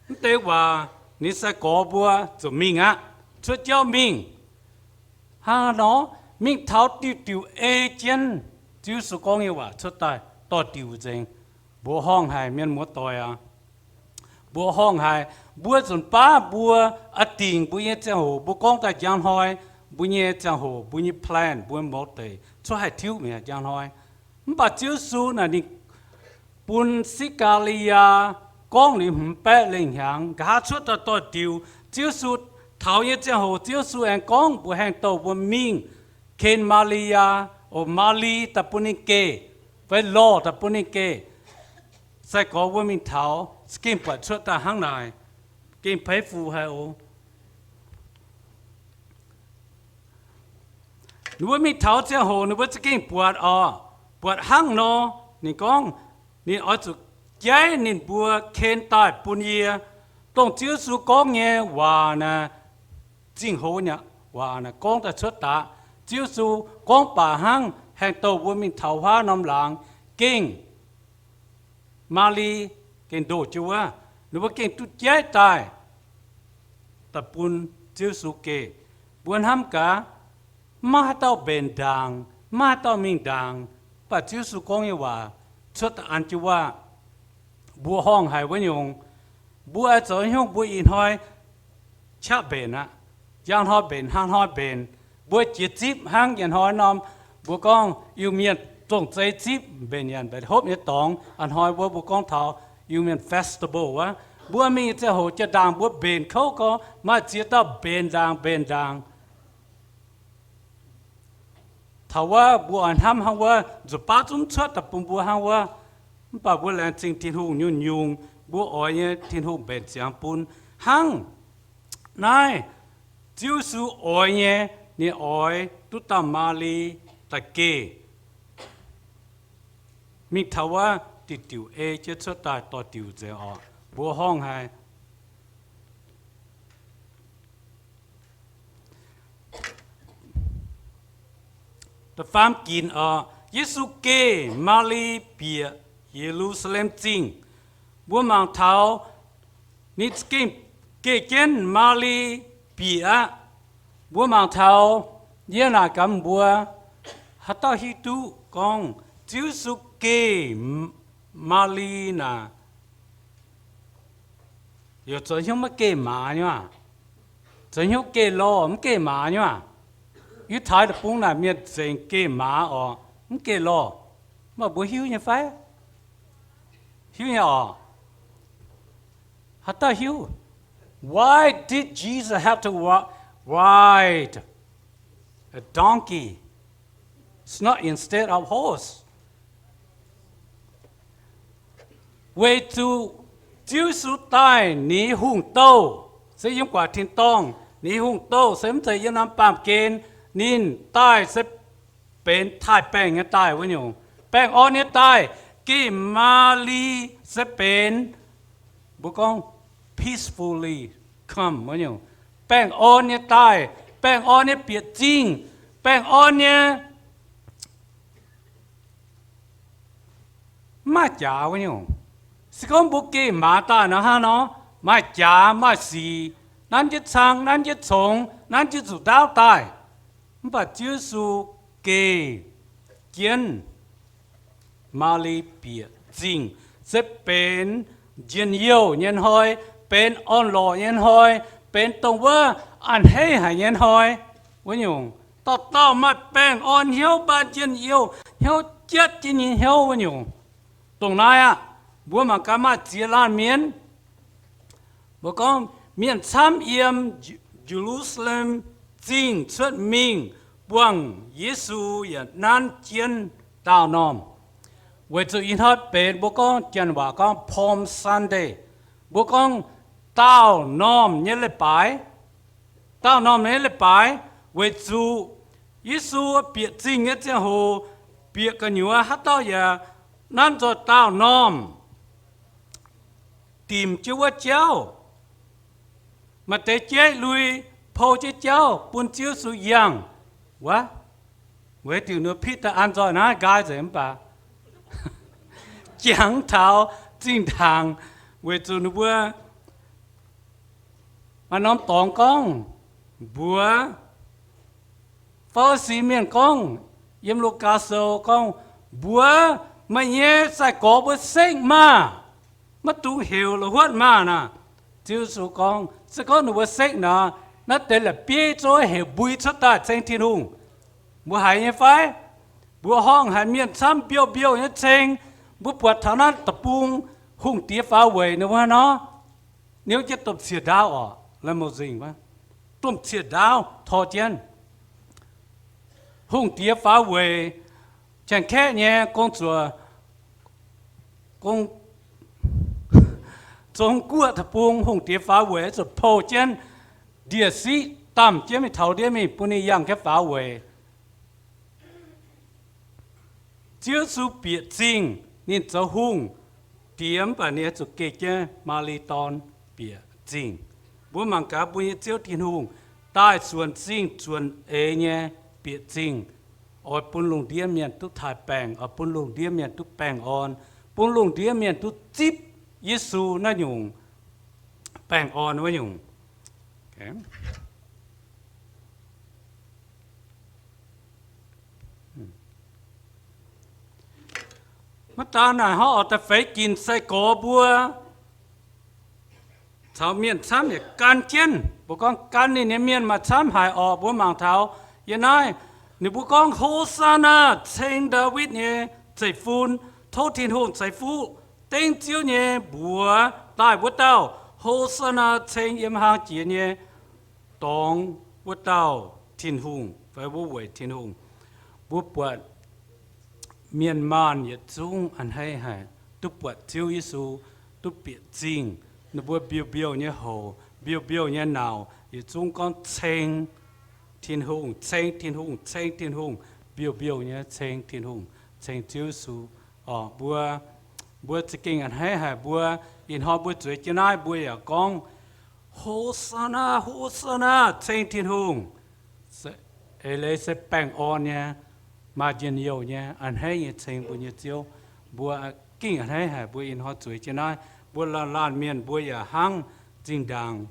mv deix waac, ninh sai-gorx mbuo ziouc mingh aqv, cuotv jauv mingh. Hnangv nor, mingh taux diuh diuc ei jienv Ziouv Yesu gorngv nyei waac cuotv daaih dorh diuc nzengc. Mbuoqc horngh haic, mienh muoz-doic aac. Mbuoqc horngh haic, mbuo nzunc baav mbuo a'dingc mbuo nyei ziangh hoc mbuo gorngv daaih njang hnoi, mbuo nyei ziangh hoc mbuo nyei plan mbuo mouz deic cuotv haih tiuv mi'aqv njang hnoi. Mv baac Ziouv Yesu naaic ninh bun Se^kaa^li^yaa gorngv liuz hmz baeqv lengh hnyangx, nqa'haav cuotv daaih dorh diuc. Ziouv Yesu taux nyei ziangh hoc Ziouv Yesu aengx gorngv mbuox haengh douh mbuo mingh ken Maa^li^yaa, o, Maa^li daaih bun ninh geh, fai lorh daaih bun ninh geh. Sai-gorx mbuo mingh taux za'gengh buatc cuotv daaih hnangv naaic, gengh peiv fu haic oc. Ninh mbuo mingh taux ziangh hoc ninh mbuo za'gengh buatc oc, buatc hnangv nor, ninh gorngv ninh oix zuqc jaiv ninh mbuo ken daaih bun yie, dongh Ziouv Yesu gorngv nyei waac naaic, zingh hoz nyei waac naaic gorngv daaih cuotv daqc. Ziouv Yesu gorngv baac hnangv haengh douh mbuo mingh taux huaav norm laangz gengh Maa^li gengh ndoh jienv wuov, ninh mbuo gengh duqv jaiv daaih, daaih bun Ziouv Yesu geh. Mbuo hnamv gaax, maiv maaih haaix dauh mbenc ndaangc, maiv maaih haaix dauh mingh ndaangc, mv baac Ziouv Yesu gorngv nyei waac cuotv daaih an jienv wuov. Mbuoqc horngh haic wuov nyungc. Mbuo oix zoux haaix nyungc mbuo ih hnoi qaqv mbenc aqv. Njang hnoi mbenc, hnangv hnoi mbenc. Mbuo jiex zipv hnangv ih hnoi norm mbuo gorngv Iu-Mienh zong-zei zipv mbenc nyanc mbenc hopv nyei dorngx. Ih hnoi wuov mbuo gorngv taux Iu-Mienh festival wuov. Mbuo mingh ziangh hoc jaa-ndaangc mbuo mbenc kouv gorngv maaih ziex dauh mbenc ndaangc mbenc ndaangc. Taux wuov mbuo oix hnamv hnangv wuov, nzuqc baav zungv cuotv daaih bun mbuo hnangv wuov. Mv baac mbuo laengz zingh Tin-Hungh nyungc-nyungc, mbuo oix nyei Tin-Hungh mbenc ziangx bun. Hnangv naaiv Ziouv Yesu oix nyei, ninh oix duqv dauh Maa^li daaih geh mingh taux wuov diuc diuc ei jienv cuotv daaih dorh diuc nzengc oc. Mbuoqc horngh haic. Da'faam ginc oc, Yesu geh Maa^li bieqc Ye^lu^saa^lem Zingh. Mbuo mangc taux ninh za'gengh geh jienv Maa^li bieqc aqv. Mbuo mangc taux, yie naaic gaax mbuo, haaix dauh hiuv duqv gorngv Ziouv Yesu geh Maa^li naaic, yaac zoux hnyouv maiv geh maaz nyei aac? Zoux hnyouv geh lorh mv geh maaz nyei aac? Yie taux deic-bung naaic mienh nzengc geh maaz oc, mv geh lorh. Mv baac mbuo hiuv nyei fai? Hiuv nyei oc. Haaix dauh hiuv? Why did Jesus have to wa-, ride a donkey? It's not instead of horse. Weic zuqc Ziouv Yesu daaih ninh hungh douh se yiem guaax tin-dorngh, ninh hungh douh se mv zeiz yiem norm baamh gen, ninh daaih se benx taaih-baengh nyei daaih wuov nyungc, baengh orn nyei daaih. Geh Maa^li se benx, mbuo gorngv peacefully come wuov nyungc, baengh orn nyei daaih, baengh orn nyei bieqc zingh, baengh orn nyei mv maaih jaax wuov nyungc. Se gorngv mbuo geh maaz daaih nor hnangv nor, maaih jaax maaih sic, nanv jienv cang, nanv jienv congx, nanv jienv nzuqc ndaauv daaih. Mv baac Ziouv Yesu geh jienv Maali bieqc zingh, se benx njien-youh nyei hnoi, benx orn-lorqc nyei hnoi, benx dongh wuov a'hneiv haic nyei hnoi. Wuov nyungc, dauh dauh maaih baengh orn hnyouv, maaih njien-youh hnyouv, jatv jienv nyei hnyouv wuov nyungc. Dongh naaiv aqv, mbuo mangc gaax maaih ziex laanh mienh, mbuo gorngv mienh camv yiem Ye-lu^saa^lem Zingh cuotv mingh buangh Yesu yaac nanv jienv daauh normh. Weic zuqc ih hnoi benx mbuo gorngv, janx waac gorngv Palm Sunday, mbuo gorngv daauh normh nyei leiz-baaix. Daauh normh nyei leiz-baaix, weic zuqc Yesu bieqc zingh nyei ziangh hoc, bieqc gu'nyuoz haaix dauh yaac nanv nzoih daauh normh, dimc jienv wuov jauv. Maaih deix jeiv lui, pou jienv jauv bun Ziouv Yesu yangh. Wuov, weic diuc ninh Bide an nzoih naaiv nqaai nzengc mv baac jangx taux zinh ndaangc, weic zuqc ninh mbuo maaih norm dorngx gorngv, mbuox Faa^li^si mienh gorngv, yiem Lugaa Sou gorngv, mbuox, meih nyei sai-gorx mbuo sekv maah! Maiv dungx heuc la'huotv maah! Naaic, Ziouv Yesu gorngv, se gorngv ninh mbuo sekv nor, naaiv deix la'bieiv zungv heuc mbui cuotv daaih ceng Tin-Hungh. Mbuo haiz nyei fai? Mbuo horngh haic mienh camv mbiouh mbiouh nyei ceng. Mbuo buatc taux naaiv deic-bung hungh diex faaux weic ninh mbuo nor, niouv jienv domh cie ndaauv oc, la'mouc nzingh, domh cie ndaauv tor jienv. Hungh diex faaux weic, Janx-Kaeqv nyei gong-zuoqc, gong, zong guoqv deic-bung hungh diex faaux weic zuqc pou jienv ndie-siqv damh jienv mingh taux ndiev mingh bun ninh yangh jienv faaux weic. Ziouv Yesu bieqc zingh, ninh zoux hungh diex mv baac ninh zuqc geh jienv Maali dorn bieqc zingh. Mbuo mangc gaax mbuo nyei Ziouv Tin-Hungh daaih zuonc zingh zuonc eix nyei bieqc zingh, oix bun lungh ndiev mienh duqv taaih baengh, oix bun lungh ndiev mienh duqv baengh orn, bun lungh ndiev mienh duqv zipv Yesu naaiv nyungc baengh orn wuov nyungc. Maiv daan naaic hnangv oix da'feix ginc sai-gorx mbuo caux mienh camv yaac gan jienv. Mbuo gorngv gan ninh nyei mienh maaih camv haic orqc. Mbuo mangc taux yiem naaiv, ninh mbuo gorngv, Hosanna, ceng Ndaawitv nyei zeiv-fun, tov Tin-Hungh ceix fuqv dengv Ziouv nyei mbuox daaih wuov dauh. Hosanna, ceng yiem hlang jiex nyei dorngx wuov dauh Tin-Hungh fai wuov weic Tin-Hungh. Mbuo buatc mienh maanh yietc zungv a'hneiv haic duqv buatc Ziouv Yesu duqv bieqc zingh. Ninh mbuo mbiouh mbiouh nyei hoc, mbiouh mbiouh nyei nauc, yietc zungv gorngv ceng Tin-Hungh, ceng Tin-Hungh, ceng Tin-Hungh, mbiouh mbiouh nyei ceng Tin-Hungh, ceng Ziouv Yesu. Orqc, mbuo, mbuo za'gengh a'hneiv haic. Mbuo ih hnoi mbuo zueiz jienv naaiv mbuo yaac gorngv, Hosanna, Hosanna, ceng Tin-Hungh. Eix leiz se baengh orn nyei, maaih njien-youh nyei, a'hneiv nyei ceng mbuo nyei Ziouv. Mbuo gengh a'hneiv haic mbuo ih hnoi zueiz jienv naaiv. Mbuo laanh laanh mienh mbuo yaac hnangv zinh ndaangc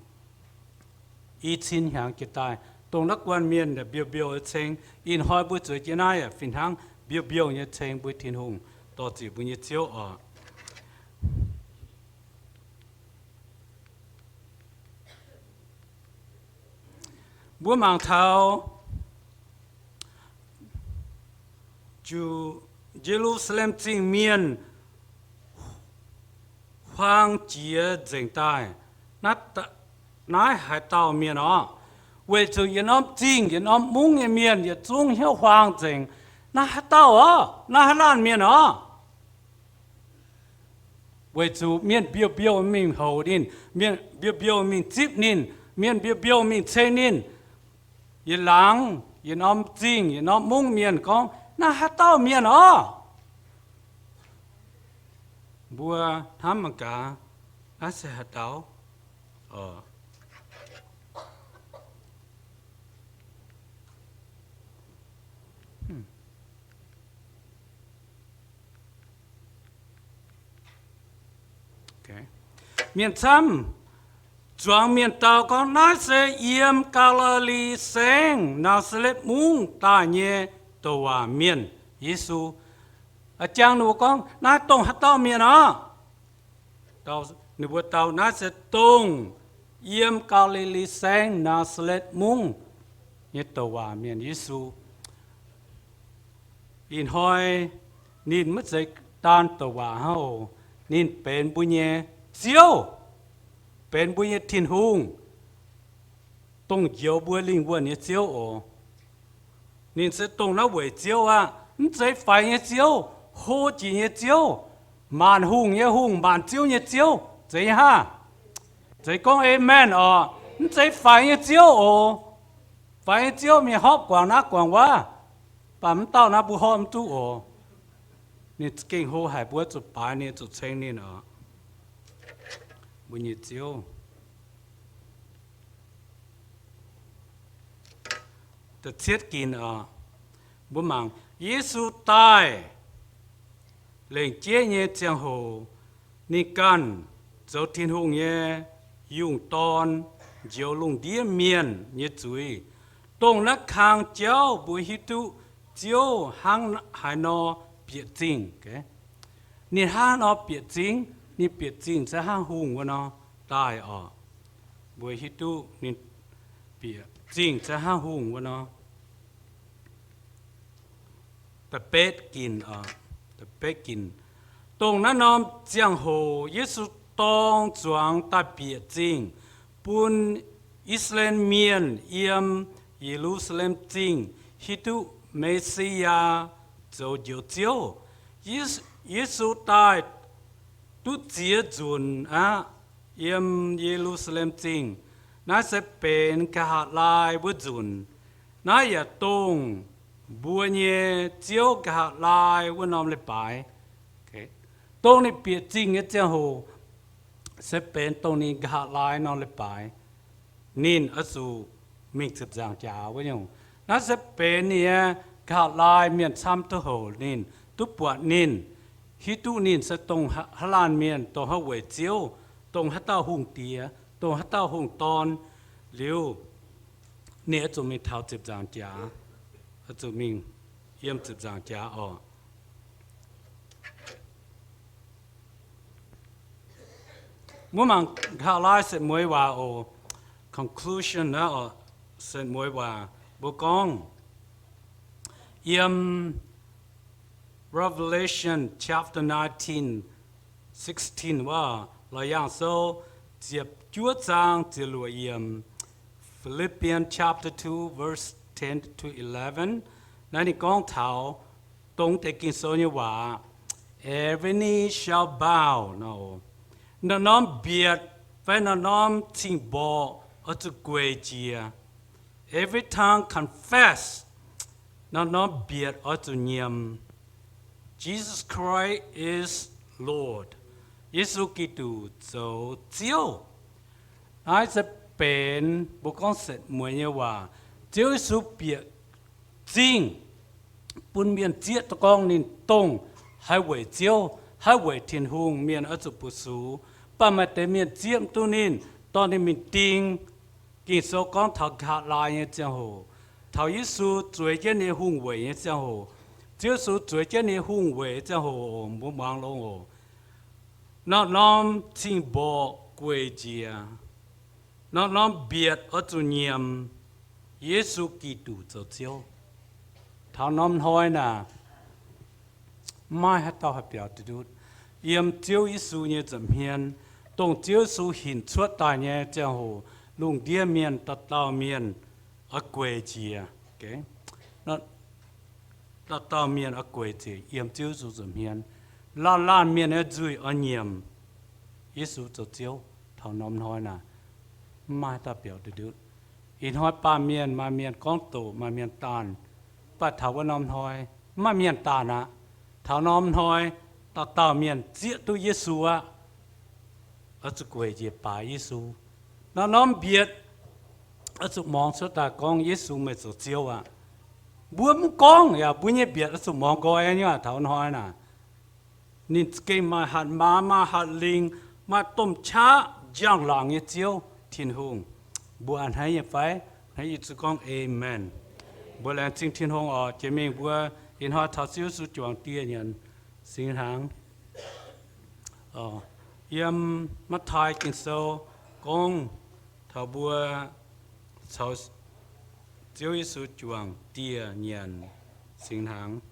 i cin hnyangx jiex daaih, dongh naaiv guanh mienh mbiouh mbiouh nyei ceng. Ih hnoi mbuo zueiz jienv naaiv yaac fih hnangv mbiouh mbiouh nyei ceng mbuo Tin-Hungh, dorh ziec mbuo nyei Ziouv oc. Mbuo mangc taux Ye^lu^saa^lem Zingh mienh huaang jiex nzengc daaih, naaiv haaix dauh mienh orqc? Weic zuqc yietc norm zingh, yietc norm mungv nyei mienh yietc zungv hnyouv huaang nzengc. Naaiv haaix dauh orqc? Naaiv haaix laanh mienh orqc? Weic zuqc mienh mbiouh mbiouh mingh houc ninh, mienh mbiouh mbiouh mingh zipv ninh, mienh mbiouh mbiouh mingh ceng ninh. Yietc laangz yietc norm zingh, yietc norm mungv mienh gorngv, naaiv haaix dauh mienh orqc? Mbuo hnamv mangc gaax, naaiv se haaix dauh? Mienh camv, zuangx mienh dau gorngv, naaiv se yiem Gaa^li^li Saengv Naa^saa^letv Mungv daaih nyei douc waac mienh Yesu. Jangx ninh mbuo gorngv, naaiv dongh haaix dauh mienh orqc? Ninh mbuo dau, naaiv se dongh yiem Gaa^li^li Saengv Naa^saa^letv Mungv nyei douc waac mienh Yesu. Ih hnoi ninh maiv zeiz daan douc waac hnangv oc. Ninh benx mbuo nyei Ziouv, benx mbuo nyei Tin-Hungh, dongh njoux mbuo lingh wuonh nyei Ziouv oc. Ninh se dongh naaiv weic Ziouv aqv. Mv zeiz faix nyei Ziouv, hlo jiex nyei Ziouv, maanc hungh nyei Hungh, maanc ziouv nyei Ziouv. Zeiz nyei haav? Zeiz gorngv amen orqc? Mv zeiz faix nyei Ziouv oc. Faix nyei Ziouv mienh horpv guangc naaiv guangc wuov, mv baac mv dauh naaiv mbuo horpv mv duqv oc. Ninh za'gengh hlo haic, mbuo zuqc baaix ninh, zuqc ceng ninh oc. Mbuo nyei Ziouv. Da'cietv ginc oc, mbuo mangc Yesu daaih lengc jeiv nyei ziangh hoc, ninh ganh zoux Tin-Hungh nyei yungh dorn njoux lungh ndiev mienh nyei zuiz, dongh naaiv kang jauv mbuo hiuv duqv Ziouv hnangv haaix nor bieqc zingh. Ninh hnangv haaix nor bieqc zingh? Ninh bieqc zingh se hnangv hungh wuov nor daaih oc. Mbuo hiuv duqv ninh bieqc zingh se hnangv hungh wuov nor. Da'betv ginc, da'betv ginc. Dongh naaiv norm ziangh hoc Yesu dorng zuangx daaih bieqc zingh, bun I^saa^laa^en Mienh yiem Ye^lu^saa^lem Zingh hiuv duqv Me^si^yaa zoux Njoux Ziouv. Yesu daaih duqv ziex nzunc aqv yiem Ye^lu^saa^lem Zingh. Naaiv se benx nqa'haav laai wuov nzunc. Naaiv yaac dongh mbuo nyei Ziouv nqa'haav laai wuov norm leiz-baaix. Dongh ninh bieqc zingh nyei ziangh hoc se benx dongh ninh nqa'haav laai norm leiz-baaix. Ninh oix zuqc mingh ziepc nzaangc jaax wuov nyungc. Naaiv se benx ninh nyei nqa'haav laai, mienh camv duqv houc ninh, duqv buatc ninh, hiuv duqv ninh se dongh haaix laanh mienh, dongh haaix weic Ziouv, dongh haaix dauh hungh diex, dongh haaix dauh hungh dorn. Liuz ninh oix zuqc mingh taux ziepc nzaangc jaax, oix zuqc mingh yiem ziepc nzaangc jaax oc. Mbuo mangc nqa'haav laai setv mueiz waac oc. Conclusion naaiv oc, setv mueiz waac mbuo gorngv yiem Revelation chapter nineteen, sixteen wuov, Laauc Yaangh Sou ziepc juov zaang ziepc luoqc yiemc, Philippians chapter two, verse ten to eleven. Naaiv ninh gorngv taux dongh deix Ging-Sou nyei waac, Every knee shall bow nor, norm-norm mbietc fai norm-norm cing-mborqc oix zuqc gueic njiec. Every tongue confess, norm-norm mbietc oix zuqc nyiemc, Jesus Christ is Lord, Yesu Giduc zoux Ziouv. Naaiv se benx mbuo gorngv setv mueiz nyei waac. Ziouv Yesu bieqc zingh bun mienh zieqv duqv gorngv ninh dongh haaix weic Ziouv, haaix weic Tin-Hungh, mienh oix zuqc butv sux. Mv baac maaih deix mienh zieqv mv duqv ninh, dorh ninh mingh ding. Ging-Sou gorngv taux nqa'haav laai nyei ziangh hoc, taux Yesu zueiz jienv ninh nyei hungh weic nyei ziangh hoc, Ziouv Yesu zueiz jienv ninh nyei hungh weic nyei ziangh hoc, mbuo muangx longx oc. Norm-norm cing-mborqc gueic njiec, norm-norm mbietc oix zuqc nyiemc Yesu Giduc zoux Ziouv. Taux norm hnoi naaic, maiv maaih haaix dauh haih biaux duqv ndutv. Yiem Ziouv Yesu nyei nza'hmien, dongh Ziouv Yesu hinc cuotv daaih nyei ziangh hoc, lungh ndiev mienh dauh dauh mienh oix gueic njiec. Dauh dauh mienh oix gueic njiec yiem Ziouv Yesu nza'hmien. Laanh laanh mienh nyei nzuih oix nyiemc Yesu zoux Ziouv. Taux norm hnoi naaic, maiv maaih dauh biaux duqv ndutv. Ih hnoi baamh mienh maaih mienh gorngv doqc, maaih mienh daanh, mv baac taux wuov norm hnoi mv maaih mienh daanh aqv. Taux norm hnoi dauh dauh mienh zieqv duqv Yesu aqv, oix zuqc gueic njiec baaix Yesu. Norm-norm mbietc oix zuqc muangx cuotv daaih gorngv Yesu meih zoux Ziouv aqv. Mbuo mv gorngv yaac mbuo nyei mbietc oix zuqc muangx nqoi nyei aqv. Taux hnoi naaic, ninh za'gengh maaih hatc maaz, maaih hatc lingh, maaih domh qaqv njang-laangc nyei Ziouv Tin-Hungh. Mbuo a'hneiv nyei fai? A'hneiv yie zuqc gorngv Amen. Mbuo laengz zingh Tin-Hungh oc. Jiex mingh mbuo ih hnoi taux Ziouv Yesu juangc dieh nyanc singx hnaangx. Yiem Matv^taai Ging-Sou gorngv taux mbuo caux Ziouv Yesu juangc dieh nyanc singx hnaangx.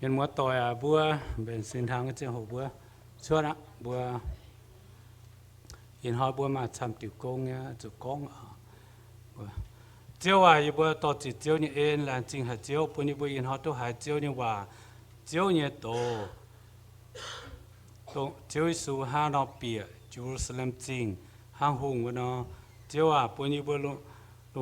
Mienh muoz-doic aac, mbuo mbenc singx hnaangx nyei ziangh hoc mbuo cuotv aqv. Mbuo ih hnoi mbuo maaih camv diuc gong nyei zuqc gorngv. Ziouv aac, yie mbuo dorh ziqc Ziouv nyei en, laengz zingh haic Ziouv bun yie mbuo ih hnoi duqv haiz Ziouv nyei waac, Ziouv nyei doz. Ziouv Yesu hnangv nor bieqc Ye^lu^saa^lem Zingh hnangv hungh wuov nor, Ziouv aac, bun yie mbuo lungh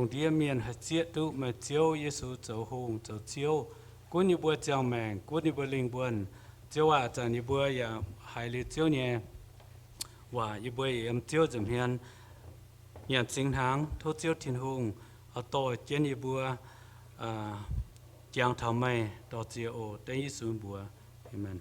ndiev mienh haih zieqv duqv meih Ziouv Yesu zoux hungh zoux Ziouv, gunv yie mbuo ziangh maengc, gunv yie mbuo lingh wuonh. Ziouv aac, zanc yie mbuo yaac haiz liuz Ziouv nyei waac, yie mbuo yiem Ziouv nza'hmien nyanc singx hnaangx. Tov Ziouv Tin-Hungh oix dorh jienv yie mbuo jangx taux meih. Dorh ziex oc, dengv Yesu mbuox. Aamen.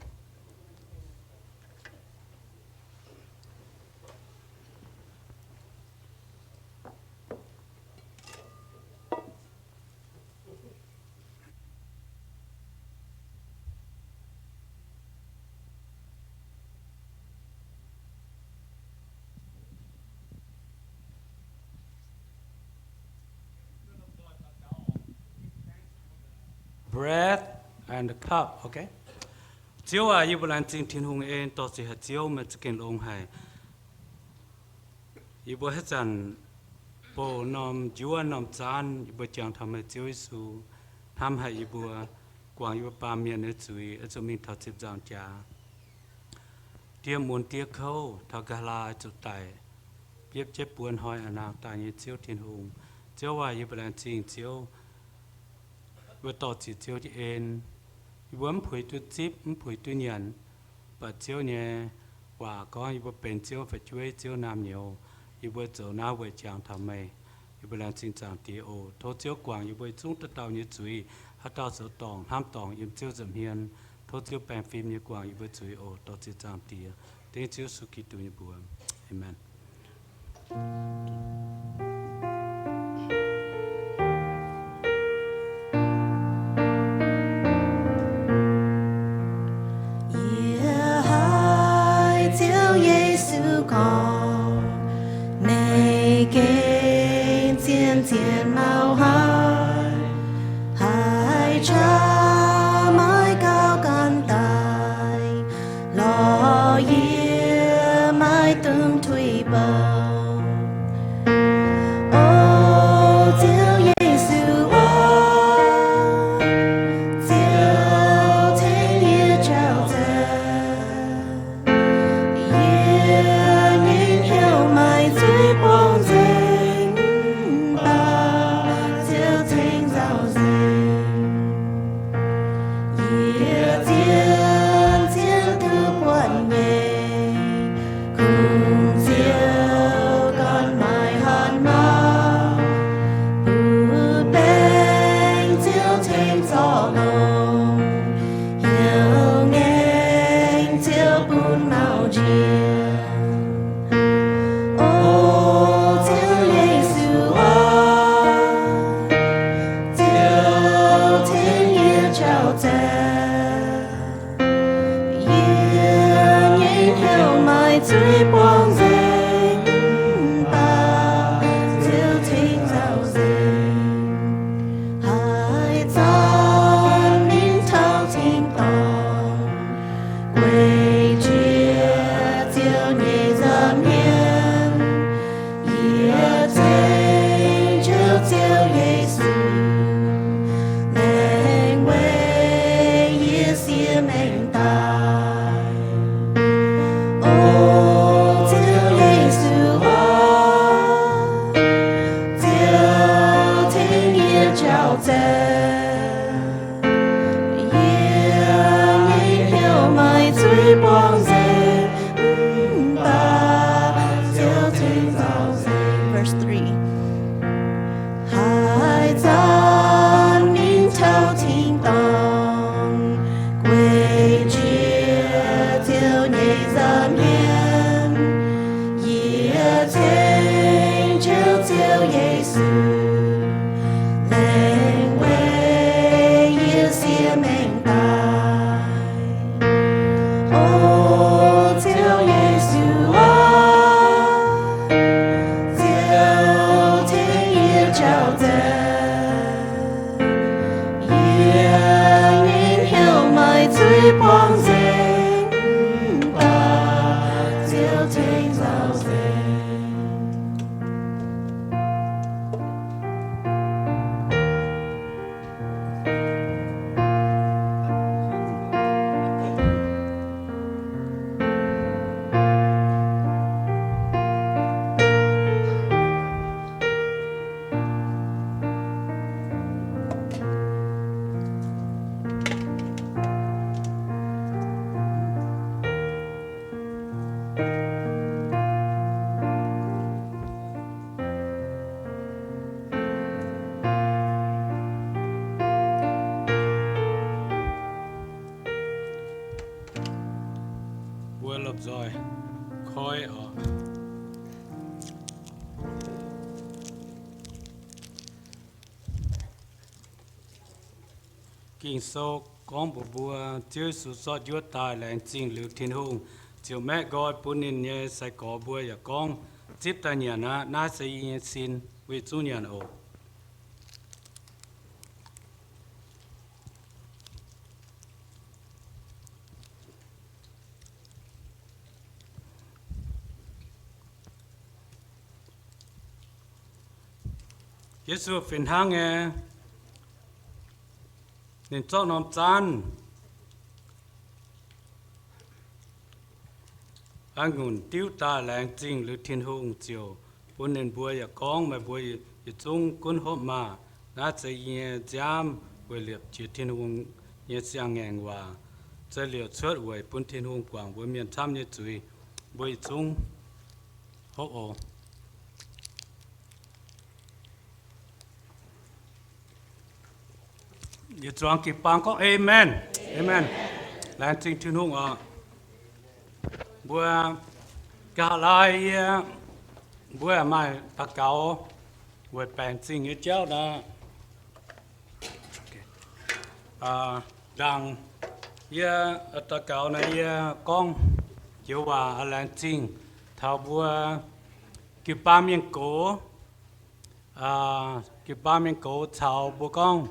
Bread and the cup, okay? Ziouv aac, yie mbuo laengz zingh Tin-Hungh en, dorh ziqc haic Ziouv, meih za'gengh longx haic. Yie mbuo haaix zanc bouh norm njuov norm zaanv, yie mbuo jangx taux meih Ziouv Yesu, hnamv haic yie mbuo, guangc yie mbuo baamh mienh nyei zuiz, oix zuqc mingh taux ziepc nzaangc jaax, diev mun diev kouv, taux nqa'haav oix zuqc daic, biopv jienv buo hnoi a'hnangv daaih nyei Ziouv Tin-Hungh. Ziouv aac, yie mbuo laengz zingh Ziouv, mbuo dorh ziqc Ziouv nyei en. Yie mbuo mv puix duqv zipv, mv puix duqv nyanc, mv baac Ziouv nyei waac gorngv yie mbuo benx Ziouv fu'jueiv, Ziouv naamh nyouz. Yie mbuo zoux naaiv weic jangx taux meih. Yie mbuo laengz zingh Zaangc Diex oc. Tov Ziouv guangc yie mbuo zungv dauh dauh nyei zuiz, haaix dauh zoux dorngc hnamv dorngc yiem Ziouv nza'hmien. Tov Ziouv baengh fim nyei guangc yie mbuo zuiz oc. Dorh ziqc Zaangc Diex, dengv Ziouv Yesu Giduc nyei mbuox. Aamen. Yie haiz Ziouv Yesu gorngv, meih gengh zien-zien mauh haic, haiz qaqv maiv gauh gan daic, lorz yie maiv dungx tuix bouc. O Ziouv Yesu aah, Ziouv tengx yie jauv nzengc. Yie nyei hnyouv maaih zuiz buangh nzengc, mv baac Ziouv tengx nzauh nzengc. Yie zien-zien duqv buatc nyei, kungx Ziouv ganh maaih hatc maaz, butv-baengc Ziouv tengx zorc longx, hnyouv ngaengc Ziouv bun mauh njiec. O Ziouv Yesu aah, Ziouv tengx yie jauv nzengc. Yie nyei hnyouv maaih zuiz buangh nzengc, mv baac Ziouv tengx nzauh nzengc. Haaix zanc mingh taux tin-dorngh, gueic njiec Ziouv nyei nza'hmien, yie ceng Ziouv, Ziouv Yesu, maengc weic yie siev maengc daaih. O Ziouv Yesu aah, Ziouv tengx yie jauv nzengc. Yie nyei hnyouv maaih zuiz buangh nzengc, mv baac Ziouv tengx nzauh nzengc. Verse three. Haaix zanc mingh taux tin-dorngh, gueic buangh nzengc, mv baac Ziouv cingx nzauh nzengc. Mbuo lomh nzoih koi oc. Ging-Sou gorngv mbuox mbuo, Ziouv Yesu zorqv njuov daaih laengz zingh liuz Tin-Hungh ziouc maeqv nqoi bun ninh nyei sai-gorx. Mbuo yaac gorngv, zipv daaih nyanc aqv. Naaiv se yie nyei sin, weic zuqc nyanc oc. Yesu fih hnangv nyei, ninh zorqv norm zaanv a'ngunc diuv daaih laengz zingh liuz Tin-Hungh ziouc bun ninh mbuo yaac gorngv, meih mbuo yietc zungv gunv hopv maah! Naaiv se yie nyei nziaamv weic liepc jiez Tin-Hungh nyei siang-ngaengc waac, za'liouc cuotv weic bun Tin-Hungh guangc mbuo mienh camv nyei zuiz. Mbuo yietc zungv hopv oc. Yietc zuangx jiu-baang gorngv, Aamen. Aamen. Laengz zingh Tin-Hungh oc. Mbuo ga'naaiv yie, mbuo maaih daux gaux weic baengc zingh nyei jauv naaic. Ndaangc yie daux gaux naaic, yie gorngv joux waac laengz zingh taux mbuo jiu-baang mienh gox, jiu-baang mienh gox caux mbuo gorngv,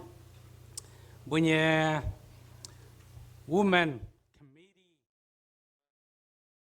mbuo nyei women